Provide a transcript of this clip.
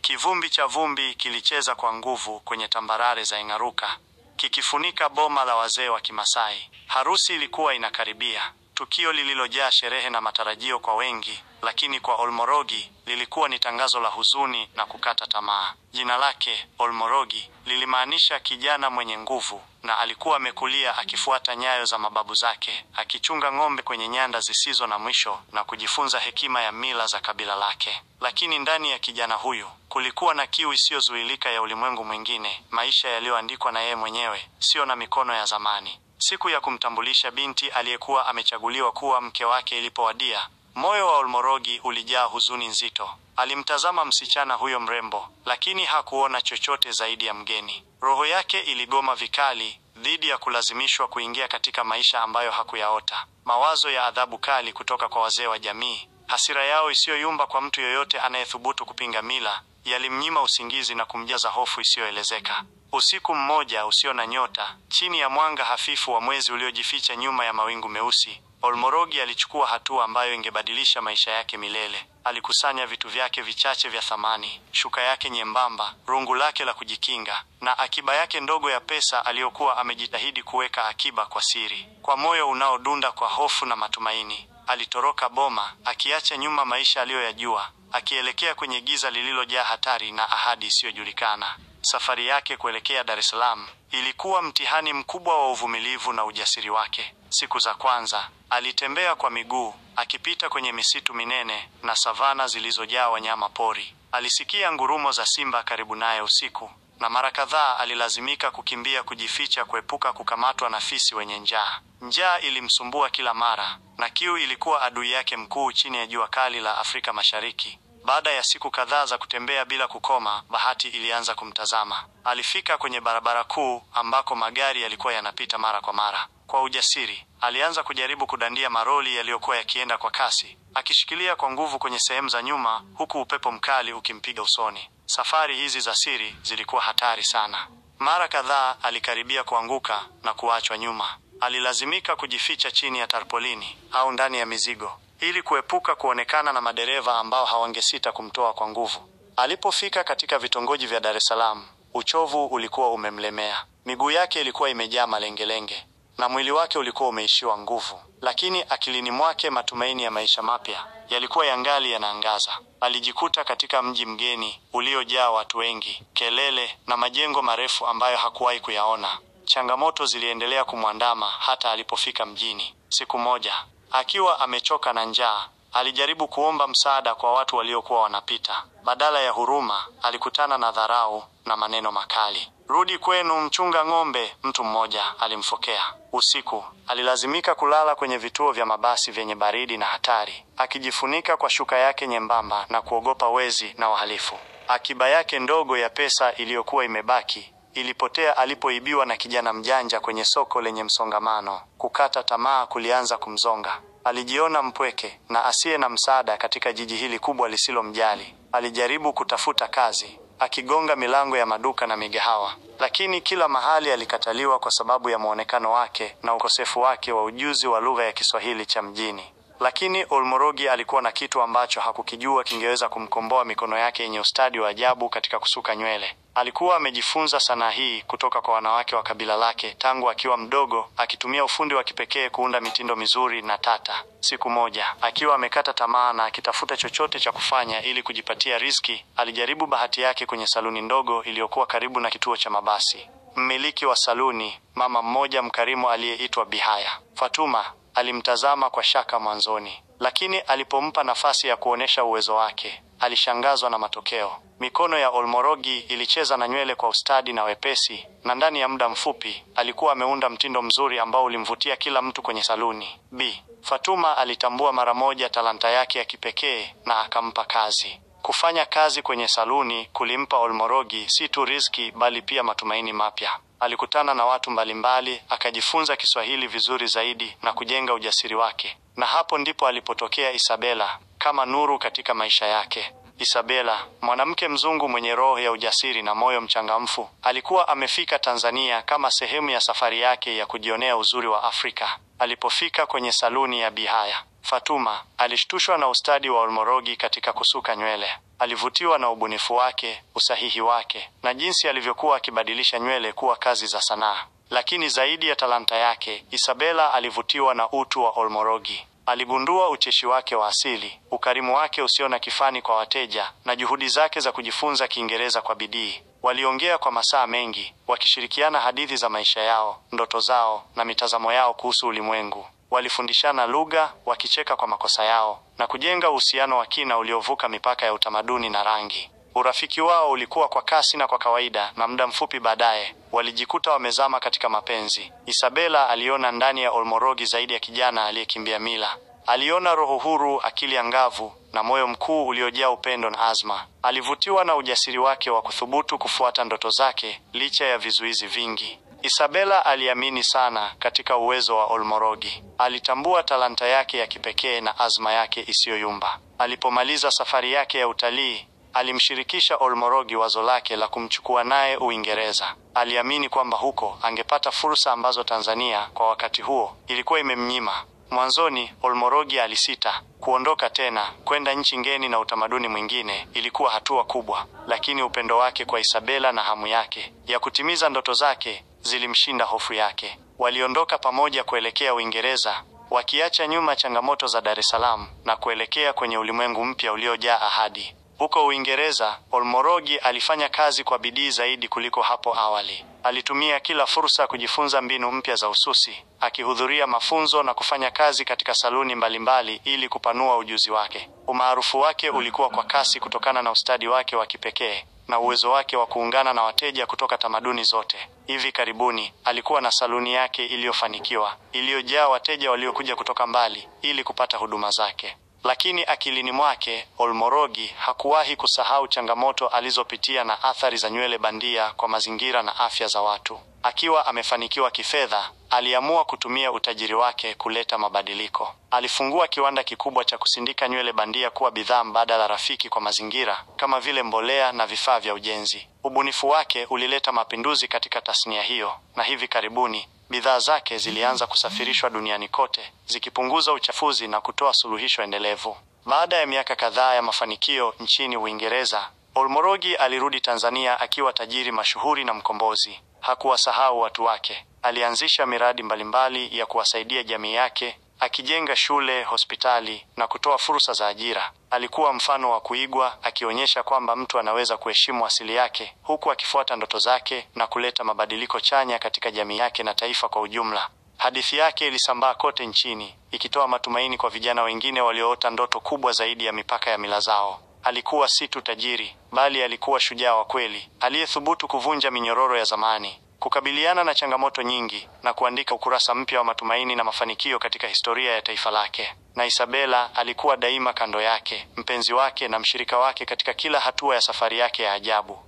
Kivumbi cha vumbi kilicheza kwa nguvu kwenye tambarare za Engaruka, kikifunika boma la wazee wa Kimasai. Harusi ilikuwa inakaribia, tukio lililojaa sherehe na matarajio kwa wengi, lakini kwa Olmorogi lilikuwa ni tangazo la huzuni na kukata tamaa. Jina lake Olmorogi lilimaanisha kijana mwenye nguvu, na alikuwa amekulia akifuata nyayo za mababu zake, akichunga ng'ombe kwenye nyanda zisizo na mwisho na kujifunza hekima ya mila za kabila lake. Lakini ndani ya kijana huyu kulikuwa na kiu isiyozuilika ya ulimwengu mwingine, maisha yaliyoandikwa na yeye mwenyewe, sio na mikono ya zamani. Siku ya kumtambulisha binti aliyekuwa amechaguliwa kuwa mke wake ilipowadia, moyo wa Olmorogi ulijaa huzuni nzito. Alimtazama msichana huyo mrembo, lakini hakuona chochote zaidi ya mgeni. Roho yake iligoma vikali dhidi ya kulazimishwa kuingia katika maisha ambayo hakuyaota. Mawazo ya adhabu kali kutoka kwa wazee wa jamii, hasira yao isiyoyumba kwa mtu yoyote anayethubutu kupinga mila, yalimnyima usingizi na kumjaza hofu isiyoelezeka. Usiku mmoja usio na nyota, chini ya mwanga hafifu wa mwezi uliojificha nyuma ya mawingu meusi, Olmorogi alichukua hatua ambayo ingebadilisha maisha yake milele. Alikusanya vitu vyake vichache vya thamani, shuka yake nyembamba, rungu lake la kujikinga na akiba yake ndogo ya pesa aliyokuwa amejitahidi kuweka akiba kwa siri. Kwa moyo unaodunda kwa hofu na matumaini, alitoroka boma, akiacha nyuma maisha aliyoyajua, akielekea kwenye giza lililojaa hatari na ahadi isiyojulikana. Safari yake kuelekea Dar es Salaam ilikuwa mtihani mkubwa wa uvumilivu na ujasiri wake. Siku za kwanza alitembea kwa miguu, akipita kwenye misitu minene na savana zilizojaa wanyama pori. Alisikia ngurumo za simba karibu naye usiku, na mara kadhaa alilazimika kukimbia kujificha kuepuka kukamatwa na fisi wenye njaa. Njaa ilimsumbua kila mara, na kiu ilikuwa adui yake mkuu chini ya jua kali la Afrika Mashariki. Baada ya siku kadhaa za kutembea bila kukoma, bahati ilianza kumtazama. Alifika kwenye barabara kuu ambako magari yalikuwa yanapita mara kwa mara. Kwa ujasiri, alianza kujaribu kudandia maroli yaliyokuwa yakienda kwa kasi, akishikilia kwa nguvu kwenye sehemu za nyuma huku upepo mkali ukimpiga usoni. Safari hizi za siri zilikuwa hatari sana. Mara kadhaa alikaribia kuanguka na kuachwa nyuma. Alilazimika kujificha chini ya tarpolini au ndani ya mizigo ili kuepuka kuonekana na madereva ambao hawangesita kumtoa kwa nguvu. Alipofika katika vitongoji vya Dar es Salaam, uchovu ulikuwa umemlemea. Miguu yake ilikuwa imejaa malengelenge na mwili wake ulikuwa umeishiwa nguvu, lakini akilini mwake matumaini ya maisha mapya yalikuwa yangali yanaangaza. Alijikuta katika mji mgeni uliojaa watu wengi, kelele na majengo marefu ambayo hakuwahi kuyaona. Changamoto ziliendelea kumwandama hata alipofika mjini. Siku moja, akiwa amechoka na njaa, alijaribu kuomba msaada kwa watu waliokuwa wanapita. Badala ya huruma, alikutana na dharau na maneno makali. "Rudi kwenu, mchunga ng'ombe," mtu mmoja alimfokea. Usiku alilazimika kulala kwenye vituo vya mabasi vyenye baridi na hatari, akijifunika kwa shuka yake nyembamba na kuogopa wezi na wahalifu. Akiba yake ndogo ya pesa iliyokuwa imebaki ilipotea alipoibiwa na kijana mjanja kwenye soko lenye msongamano. Kukata tamaa kulianza kumzonga. Alijiona mpweke na asiye na msaada katika jiji hili kubwa lisilomjali. Alijaribu kutafuta kazi, akigonga milango ya maduka na migahawa, lakini kila mahali alikataliwa kwa sababu ya muonekano wake na ukosefu wake wa ujuzi wa lugha ya Kiswahili cha mjini. Lakini Olmorogi alikuwa na kitu ambacho hakukijua kingeweza kumkomboa: mikono yake yenye ustadi wa ajabu katika kusuka nywele. Alikuwa amejifunza sanaa hii kutoka kwa wanawake wa kabila lake tangu akiwa mdogo, akitumia ufundi wa kipekee kuunda mitindo mizuri na tata. Siku moja, akiwa amekata tamaa na akitafuta chochote cha kufanya ili kujipatia riziki, alijaribu bahati yake kwenye saluni ndogo iliyokuwa karibu na kituo cha mabasi. Mmiliki wa saluni, mama mmoja mkarimu aliyeitwa Bihaya Fatuma, alimtazama kwa shaka mwanzoni, lakini alipompa nafasi ya kuonyesha uwezo wake, alishangazwa na matokeo. Mikono ya Olmorogi ilicheza na nywele kwa ustadi na wepesi, na ndani ya muda mfupi alikuwa ameunda mtindo mzuri ambao ulimvutia kila mtu kwenye saluni. Bi Fatuma alitambua mara moja talanta yake ya kipekee na akampa kazi. Kufanya kazi kwenye saluni kulimpa Olmorogi si tu riziki bali pia matumaini mapya. Alikutana na watu mbalimbali, akajifunza Kiswahili vizuri zaidi na kujenga ujasiri wake. Na hapo ndipo alipotokea Isabela kama nuru katika maisha yake. Isabela, mwanamke mzungu mwenye roho ya ujasiri na moyo mchangamfu, alikuwa amefika Tanzania kama sehemu ya safari yake ya kujionea uzuri wa Afrika. Alipofika kwenye saluni ya Bihaya Fatuma, alishtushwa na ustadi wa Olmorogi katika kusuka nywele. Alivutiwa na ubunifu wake, usahihi wake na jinsi alivyokuwa akibadilisha nywele kuwa kazi za sanaa. Lakini zaidi ya talanta yake, Isabela alivutiwa na utu wa Olmorogi. Aligundua ucheshi wake wa asili, ukarimu wake usio na kifani kwa wateja na juhudi zake za kujifunza Kiingereza kwa bidii. Waliongea kwa masaa mengi, wakishirikiana hadithi za maisha yao, ndoto zao na mitazamo yao kuhusu ulimwengu. Walifundishana lugha, wakicheka kwa makosa yao na kujenga uhusiano wa kina uliovuka mipaka ya utamaduni na rangi. Urafiki wao ulikuwa kwa kasi na kwa kawaida, na muda mfupi baadaye walijikuta wamezama katika mapenzi. Isabela aliona ndani ya Olmorogi zaidi ya kijana aliyekimbia mila. Aliona roho huru, akili angavu na moyo mkuu uliojaa upendo na azma. Alivutiwa na ujasiri wake wa kuthubutu kufuata ndoto zake licha ya vizuizi vingi. Isabela aliamini sana katika uwezo wa Olmorogi. Alitambua talanta yake ya kipekee na azma yake isiyoyumba. Alipomaliza safari yake ya utalii, alimshirikisha Olmorogi wazo lake la kumchukua naye Uingereza. Aliamini kwamba huko angepata fursa ambazo Tanzania kwa wakati huo ilikuwa imemnyima. Mwanzoni Olmorogi alisita. Kuondoka tena kwenda nchi ngeni na utamaduni mwingine ilikuwa hatua kubwa, lakini upendo wake kwa Isabela na hamu yake ya kutimiza ndoto zake zilimshinda hofu yake. Waliondoka pamoja kuelekea Uingereza, wakiacha nyuma changamoto za Dar es Salaam na kuelekea kwenye ulimwengu mpya uliojaa ahadi. Huko Uingereza, Olmorogi alifanya kazi kwa bidii zaidi kuliko hapo awali. Alitumia kila fursa kujifunza mbinu mpya za ususi, akihudhuria mafunzo na kufanya kazi katika saluni mbalimbali ili kupanua ujuzi wake. Umaarufu wake ulikuwa kwa kasi kutokana na ustadi wake wa kipekee na uwezo wake wa kuungana na wateja kutoka tamaduni zote. Hivi karibuni alikuwa na saluni yake iliyofanikiwa, iliyojaa wateja waliokuja kutoka mbali ili kupata huduma zake. Lakini akilini mwake Olmorogi hakuwahi kusahau changamoto alizopitia na athari za nywele bandia kwa mazingira na afya za watu. Akiwa amefanikiwa kifedha, aliamua kutumia utajiri wake kuleta mabadiliko. Alifungua kiwanda kikubwa cha kusindika nywele bandia kuwa bidhaa mbadala rafiki kwa mazingira, kama vile mbolea na vifaa vya ujenzi. Ubunifu wake ulileta mapinduzi katika tasnia hiyo, na hivi karibuni bidhaa zake zilianza kusafirishwa duniani kote, zikipunguza uchafuzi na kutoa suluhisho endelevu. Baada ya miaka kadhaa ya mafanikio nchini Uingereza, Olmorogi alirudi Tanzania akiwa tajiri mashuhuri na mkombozi. Hakuwasahau watu wake. Alianzisha miradi mbalimbali ya kuwasaidia jamii yake, akijenga shule, hospitali na kutoa fursa za ajira. Alikuwa mfano wa kuigwa, akionyesha kwamba mtu anaweza kuheshimu asili yake huku akifuata ndoto zake na kuleta mabadiliko chanya katika jamii yake na taifa kwa ujumla. Hadithi yake ilisambaa kote nchini, ikitoa matumaini kwa vijana wengine walioota ndoto kubwa zaidi ya mipaka ya mila zao. Alikuwa si tu tajiri, bali alikuwa shujaa wa kweli, aliyethubutu kuvunja minyororo ya zamani, kukabiliana na changamoto nyingi na kuandika ukurasa mpya wa matumaini na mafanikio katika historia ya taifa lake. Na Isabela alikuwa daima kando yake, mpenzi wake na mshirika wake katika kila hatua ya safari yake ya ajabu.